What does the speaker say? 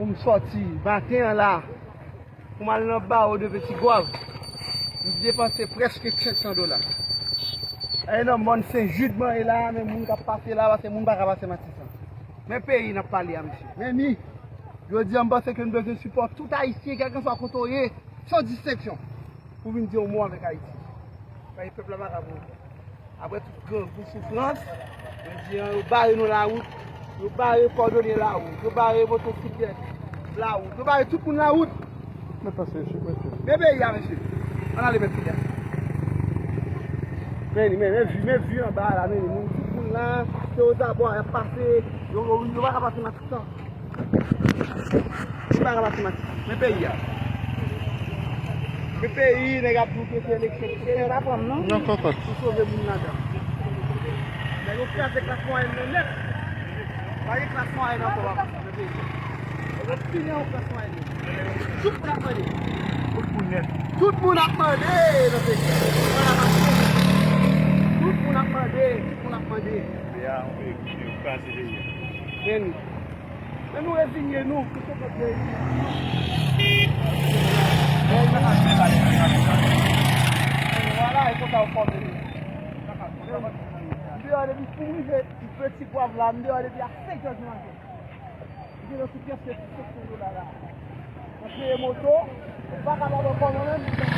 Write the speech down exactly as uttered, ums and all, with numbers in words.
Pou m sòti maten an la, pou m al nan bawo de Petit Goâve, m depanse prèske sèt san dola. E nan mòn Sen Jid mwen ye la, men moun k ap pase la, pase moun pa ka pase Matisan. Men peyi n ap pale a, mesye. Men ni, jodi a, m panse ke n bezwen sipò tout Ayisyen, kèlkanswa kote w ye, san distenksyon, pou vin di yon mo avèk Ayiti. Paske pèp la pa ka pran. Apre tout grangou, soufrans, jodi a, yo bare nou lawout, yo bare kòdonye lawout, yo bare motosiklèt lawout, yo bare tout moun lawout. Men pase, mesye, mesye. Men peyi a, mesye. Ann ale, men peyi a. Men, men, men vi, men vi anba la, men moun, tout moun la, se yo dabò y ap pase, yo, yo, yo pa ka pase Matisan. Tout bagay la se Matisan. Men peyi a. Men peyi, nèg ap di w ke se eleksyon pou fè, pa pran non. Non, kòkòt. Pou sove moun ladan. Nèg yo kraze klas mwayèn nan nèt. Pa gen klas mwayèn ankò, papa, nan peyi a. Nèg yo fini ak klas mwayèn nan. Tout moun ap mande. Tout moun nèt. Tout moun ap mande nan peyi a. Tout moun ap mande, tout moun ap mande. Peyi a, yon peyi ki kraze peyi a. Men nou. Men nou rezinye nou pou se kot peyi. Vwala, e konsa yo fòme nou. M deyò depi pou m rive Petit Goâve la, m deyò depi a senk è di maten. M te nan sou pyès se ti sèt san dola la. Mwen peye moto, m pa kapab ankò mwen menm.